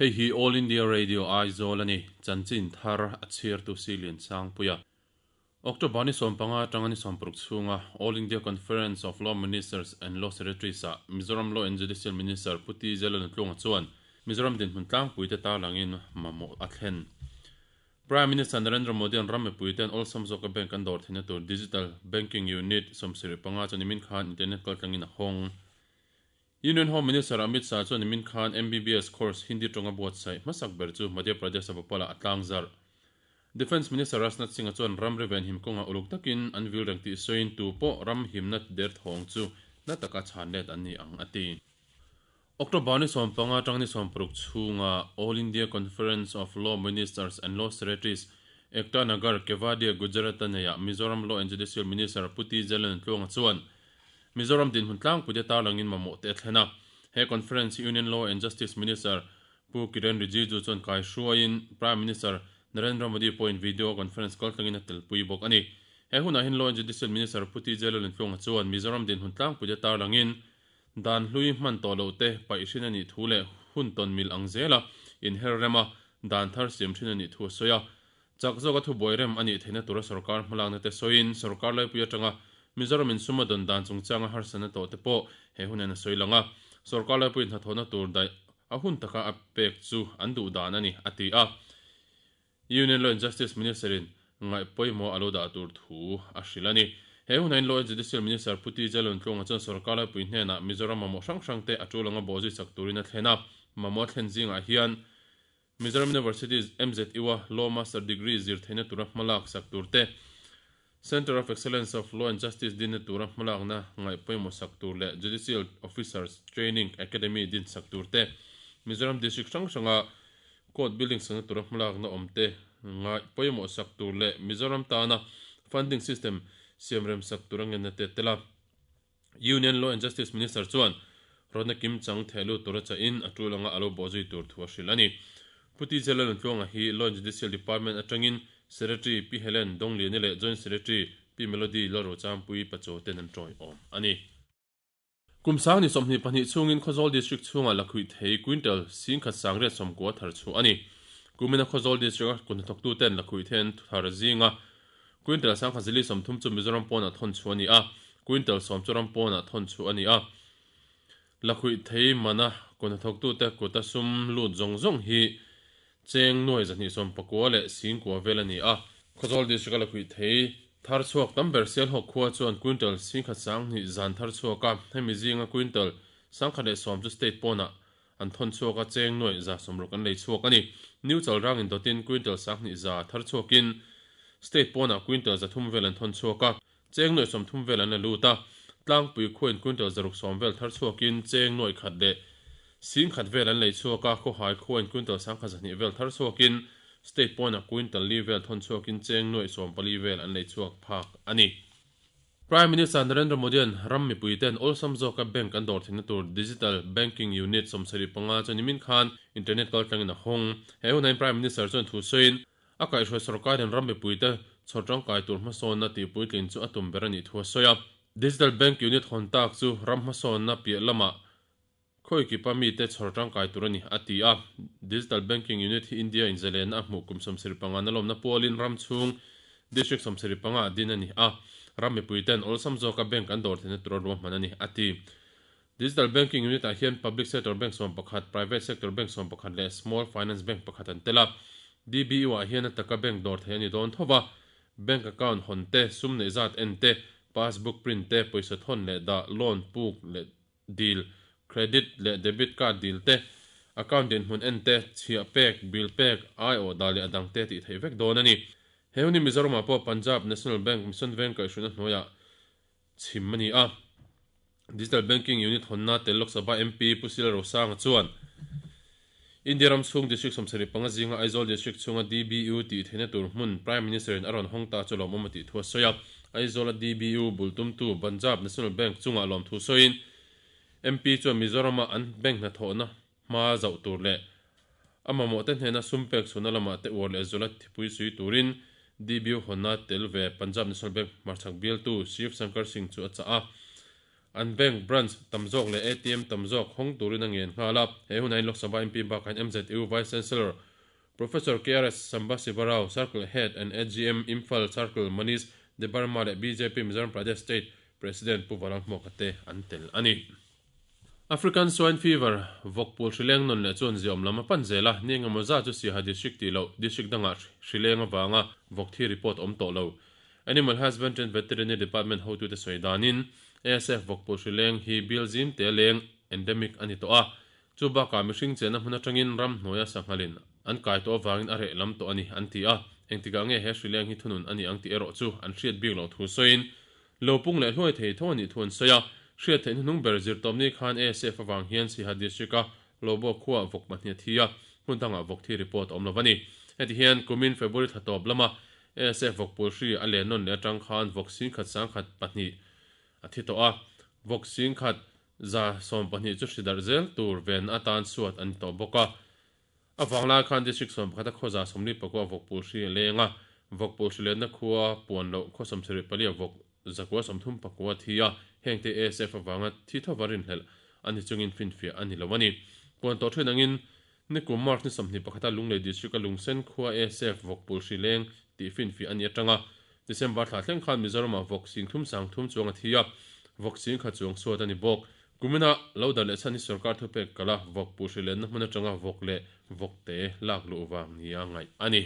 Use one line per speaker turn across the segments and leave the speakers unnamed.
Hei hi All India Radio Aizawl a ni, chanchin thar a chhiartu si Liansangpuia. October ni 15 atanga ni 60 chhunga All India Conference of Law Ministers and Law Secretaries ah Mizoram Law and Judicial Minister Pu T Lalnuntluanga chuan Mizoram dinhmun tlangpuite tarlangin mamawh a thlen. Prime Minister Narendra Modi-a'n ram mipuite'n awlsam zawka bank an dawr theihna tur Digital Banking Unit 75 chu nimin khan internet kaltlangin a hawng. Union Home Minister Amit Shah chuan nimin khan MBBS course Hindi tawnga buatsaih hmasak ber chu Madhya Pradesh-a Bhopal-ah a tlangzarh. Defence Minister Rajnath Singh-a chuan ramri venhim kawngah uluk takin an vil reng tih sawiin tu pawh ram himna derthawng chu na taka chhan let an ni ang a ti. October ni 15 atang ni 60 chhunga All India Conference of Law Ministers and Law Secretaries, Ekta Nagar, Kevadia, Gujarat-a neiah Mizoram Law and Judicial Minister Pu T Lalnuntluanga chuan Mizoram dinhmun tlangpuite tarlangin mamawh te a thlen a. He conference hi Union Law and Justice Minister Pu Kiren Rijiju chuan kai hruaiin Prime Minister Narendra Modi pawhin video conference kaltlangin a telpui bawk a ni. He hunah hian Law and Judicial Minister Pu T Lalnuntluanga chuan Mizoram dinhmun tlangpuite tarlangin Dan hlui hman tawh loh te paih hrin a nih thu leh hun tawn mil ang zela inher rem a, dan thar siam thin a nih thu a sawi a. Chak zawka thubuai rem a nih theihna tura sorkar hmalakna te sawiin sorkar laipui atanga Mizoram in sum a dawn dan chungchanga harsatna tawh te pawh he hun hian a sawi lang a. Sorkar laipui hnathawhna tur daih a hun taka a pek chu an duh dan a ni, a ti a. Union Law and Justice Minister-in ngaih pawimawh a lo dah tur thu a hrilh a ni. He hunain Law and Judicial Minister Pu TJ Luntluanga chuan sorkar laipui hnenah Mizoram mamawh hrang hrangte a tul anga bawhzui chak turin a thlen a. Mamawh a thlen zingah hian Mizoram University MZU-a Law Master Degree zir theihna tura hmalak sak tur te, Centre of Excellence of Law and Justice dinna tura hmalakna ngaih pawimawh sak tur leh Judicial Officers Training Academy din sak tur te, Mizoram District hrang hranga Court building sakna tura hmalakna awm te ngaih pawimawh sak tur leh Mizoram tana funding system siamrem sak tura ngenna te tel a. Union Law and Justice Minister chuan rawtna kim chang theh lut tura chahin a tul anga a lo bawhzui tur thu a hrilh a ni. Pu TJ Lalnuntluanga hi Law and Judicial Department atangin Secretary Pi Helen Dongliani leh Joint Secretary Pi Melody Lalrochangpuii Pachaw ten an tawiawm a ni. Kum sang ni 22 chhungin Khawzawl District chhungah lakhuih thei quintal 10,990 thar chhuah a ni. Kumina Khawzawl District-a kuthnathawktuten lakhuih thei an thar zinga Quintal 1030 chu Mizoram pawnah thawn chhuah a ni a, quintal 10 chu ram pawnah thawn chhuah a ni a. Lakhuih thei mana kuthnathawktute kuta sum lut zawng zawng hi cheng nuai 290 leh 90 vel a ni a. Khawzawl District-a lakhuih thei thar chhuak tam ber Sialhawk khua chuan quintal 10,200 zan thar chhuak a, hemi zinga quintal 110 chu state pawnah an thawn chhuak a, cheng nuaih 60 an lei chhuak a ni. New Chalrang indawtin quintal 20,000 thar chhuakin state pawnah quintal 300 vel an thawn chhuak a, cheng nuaih 30 vel an la lut a. Tlangpui khuain quintal 610 vel thar chhuakin cheng nuaih khat leh 10,000 vel an lei chhuak a, Khawhai khuain quintal 1,200 vel thar chhuakin state pawnah quintal li vel thawn chhuakin cheng nuaih 14 vel an lei chhuak phak a ni. Prime Minister Narendra Modi-a'n ram mipuite'n awlsam zawka bank an dawr theihna tur Digital Banking Unit 75 chu nimin khan internet kaltlangin a hawng. He hunain Prime Minister chuan thu sawiin, a kaihhruai sorkarin ram mipuite chhawr tangkai tur hmasawnna tihpuitlin chu a tum ber a nih thu a sawi a. Digital Bank Unit hawn tak chu ram hmasawnna piah lamah khawikipa mite chhawr tangkai tur a ni, a ti a. Digital Banking Unit hi India in zalenna a hmuh kum 75 na lawmna pualin ram chhung district 75 ah din a ni a, ram mipuiten awlsam zawka bank an dawr theihna tura ruahman a ni, a ti. Digital Banking Unit ah hian Public Sector Bank 11, Private Sector Bank 11 leh Small Finance Bank pakhat an tel a. DBU ah hian a taka bank dawr theih a ni dawn tho va, bank account hawn te, sum neih zat en te, passbook print te, pawisa thawn leh dah, loan puk leh dil, credit leh debit card dil te, account dinhmun en te, chhiah pek, bill pek, aiawh dah leh a dang te tih theih vek dawn a ni. He hun hi Mizoramah pawh Punjab National Bank Mission Veng kaihhruihna hnuaiah chhim a ni a. Digital Banking Unit hawnna tel Lok Sabha MP Pu Sila Rosanga chuan India ram chhung District 75 zinga Aizawl District chhunga DBU tih theihna tur hmun Prime Minister-in a rawn hawng ta chu lawmawm a tih thu a sawi a. Aizawla DBU bul tumtu Punjab National Bank chungah lawmthu sawiin MP chuan Mizorama an bank hnathawhna hma zauh tur leh a mamawhte hnena sum pek chhuahna lamah te uar leh zuala thipui sui turin DBU hawnna tel ve Punjab National Bank hmarchhak bialtu Shiv Shankar Singh chu a chah a. An bank branch tam zawk leh ATM tam zawk hawng turin a ngen nghal a. He hunah hian Lok Sabha MP bakah hian MZU Vice Chancellor Professor KRS Sambasivarao, Circle Head and AGM Imphal Circle Manish Debbarma leh bjp Mizoram Pradesh State President Pu Valalhmuaka te an tel a ni. African Swine Fever, vawkpul hrileng nawn leh chuan ziaawm lam a pan zel a, ni engemaw zat chu Siaha District tih loh District dangah hrileng avanga vawk thi report awm tawh lo. Animal Husbandry and Veterinary Department hotute sawi danin ASF vawkpul hrileng hi bial zim te leng, endemic, a ni tawh a, chu bakah mihring chenna hmun atangin ramhnuaia sanghalin an kai tawh avangin a reh lam tawh a ni an ti a, engtikah nge he hrileng hi thunun a ni ang tih erawh chu an hriat bik loh thu sawiin Lo pung leh hluai thei tho a nih thu an sawi a, hriat theih hnuhnung ber zirtawpni khan ASF avang hian Siha District-a Lobo khuaah vawk pahnih a thi a, hmun dangah vawk thi report a awm lo a ni. Heti hian kumin February thla tawp lama ASF vawk pul hri a len nawn leh atang khan vawk singkhat sangkhat pahnih a thi tawh a, vawk singkhat 112 chu hri darh zel tur ven atan suat a ni tawh bawk a. A vang lai khan District 11 a khaw 44 vawk pul hri a leng a, vawk pul hri lenna khua puan loh khaw 74 vawk 139 a thi a, hengte ASF avanga thi thova rinhlelh a ni chungin finfiah a ni lo a ni. Puan tawh thin angin nikum March ni 21 a Lunglei District a Lungsen khua ASF vawk pul hri leng tih finfiah a ni atanga December thla thleng khan Mizoramah vawk 30,030 chuang a thi a, vawk 10,000 chuang suat a ni bawk. Kumina lo dar leh chhan hi sorkar thupek kala vawk pu hri lenna hmun atanga vawk leh vawkte lak luh vang nia ngaih a ni.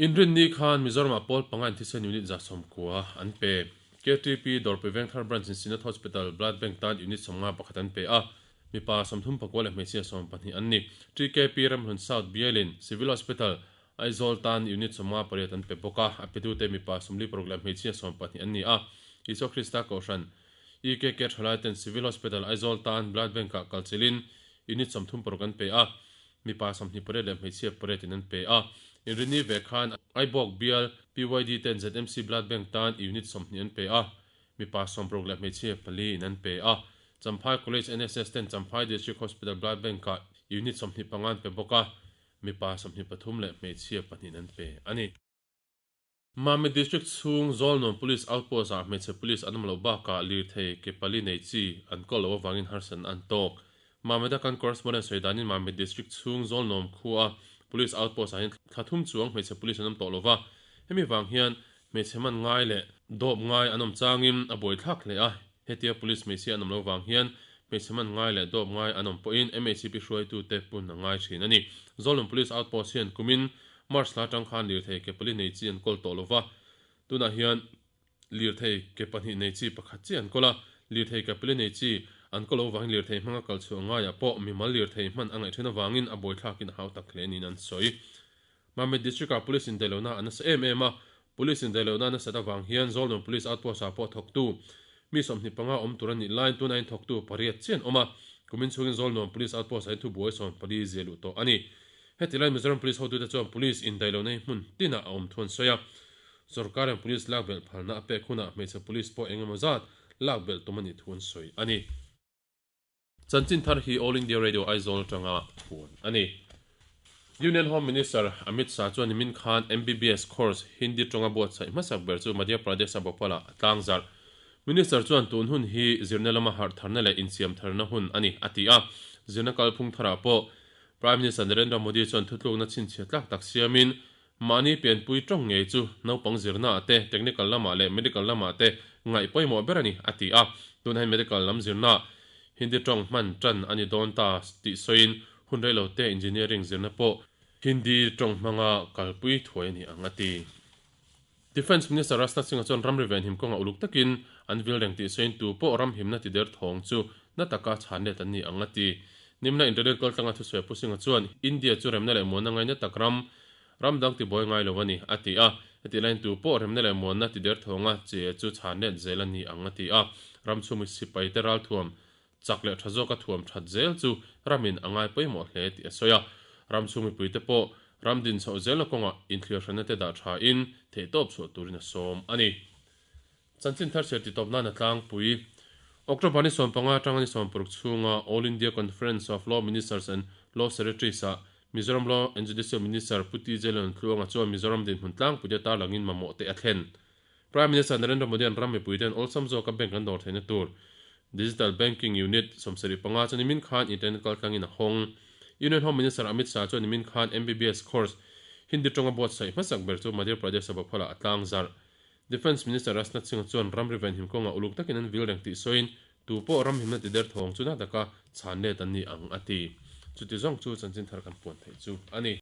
Inrinni khan Mizoramah pawl panga in thisen unit 190 an pe. KTP Dawrpui Vengthar Branch in Synod Hospital Blood Bank tan unit 51 an pe a, mipa 34 leh hmeichhia 12 an ni. TKP Ramhlun South Bialin Civil Hospital Aizawl tan unit 58 an pe bawk a, a petute mipa 46 leh hmeichhia 12 an ni a. Isua Krista Kohhran EKK thalai ten Civil Hospital Aizawl tan Blood Bank ah kalchilhin unit 36 an pe a, mipa 28 leh hmeichhia pariat in an pe a. Inrini ve khan Aibawk bial PYD ten ZMC Blood Bank tan unit 20 an pe a, mipa 60 leh hmeichhia pali in an pe a. Champhai College NSS ten Champhai District Hospital Blood Bank ah unit 25 an pe bawk a, mipa 23 leh hmeichhia pahnih an pe a ni. Mamit District chhung Zawlnuam Police Outpost ah hmeichhe police an awm loh bakah lirthei ke pali nei chi an kawl loh avangin harsatna an tawk. Mamit a kan correspondent sawi danin Mamit District chhung Zawlnuam khua Police Outpost ah hian thla thum chuang hmeichhe police an awm tawh lova, hemi vang hian hmeichhe man ngai leh dawp ngai an awm changin a buaithlak hle a, hetia police hmeichhia an awm loh vang hian hmeichhe man ngai leh dawp ngai an awm pawhin MHCP hruaitute pun a ngai thin a ni. Zawlnuam Police Outpost hian kumin March thla atang khan lirthei ke pali nei chi an kawl tawh lova, tunah hian lirthei ke pahnih nei chi pakhat chiah an kawl a, lirthei ke pali nei chi an kawl loh avangin lirthei hmanga kal chhuah ngaiah pawh mimal lirthei hman a ngaih then avangin a buaithlakin a hau tak hle niin an sawi. Mamit District-ah Police indaihlohna a nasa em em a, Police indaihlohna a nasat avang hian Zawlnuam Police Outpost-ah pawh thawktu mi 25 awm tur a nih laiin tunah in thawktu pariat chiah an awm a, kumin chhungin Zawlnuam Police Outpost-ah hian thubuai 14 ziah luh tawh a ni. Heti lai Mizoram Police hotute chuan Police indaihlohna hi hmun tinah a awm thu an sawi a, sorkarin Police lak belh phalna a pek hunah hmeichhe Police pawh eng emaw zat lak belh tum a nih thu an sawi a ni. Chanchin thar hi All India Radio Aizawl atanga puan a ni. Union Home Minister Amit Shah chuan nimin khan MBBS course Hindi tawnga buatsaih hmasak ber chu Madhya Pradesh-a Bhopal-ah a tlangzarh. Minister chuan tun hun hi zirna lama harh tharna leh insiam tharna hun a ni a ti a, zirna kalphung tharah pawh Prime Minister Narendra Modi chuan thutlukna chhinchhiah tlak tak siamin mahni pianpui tawng ngei chu naupang zirnaah te, technical lamah leh medical lamah te ngaih pawimawh ber a ni, a ti a. Tunah hian medical lam zirnaah Hindi tawng hman tan a ni dawn ta tih sawiin hun reilo te engineering zirna pawh Hindi tawng hmanga kalpui thuai a ni ang, a ti. Defence Minister Rajnath Singh-a chuan ramri venhim kawngah uluk takin an vil reng tih sawiin tu pawh ram himna ti der thawng chu na taka chhan let an ni ang a ti. Nimna internet kaltlanga thusawi Pu Singh-a chuan India chu remna leh muanna ngaina tak ram, ram dang tibuai ngai lo a ni, a ti a. Hetih laiin tu pawh remna leh muanna ti der thawnga che chu chhan let zel a ni ang a ti a. Ram chhung sipai te ralthuam chak leh tha zawka thuam that zel chu ramin a ngai pawimawh hle tih a sawi a. Ram chhung mipuite pawh ram din chhoh zelna kawngah inthliarhranna te dah thain theihtawp chhuah turin a sawm a ni. Chanchin thar chhiar titawp nan a tlangpui. October ni 15 atanga ni 60 chhunga All India Conference of Law Ministers and Law Secretaries-ah Mizoram Law and Judicial Minister Pu TJ Lalnuntluanga chuan Mizoram dinhmun tlangpuite tarlangin mamawh te a thlen. Prime Minister Narendra Modi-a'n ram mipuite'n awlsam zawka bank an dawr theihna tur. Digital Banking Unit 75 chu nimin khan internet kaltlangin a hawng. Union Home Minister Amit Shah chuan nimin khan MBBS course Hindi tawnga buatsaih hmasak ber chu Madhya Pradesh-a Bhopal-ah a tlangzarh. Defence Minister Rajnath Singh chuan ramri venhim kawnga uluk takin an vil reng tih sawiin tu pawh ram himna ti der thawng chu na taka chhan let an ni ang a ti. Chuti zawng chu chanchin thar kan puan theih chu a ni.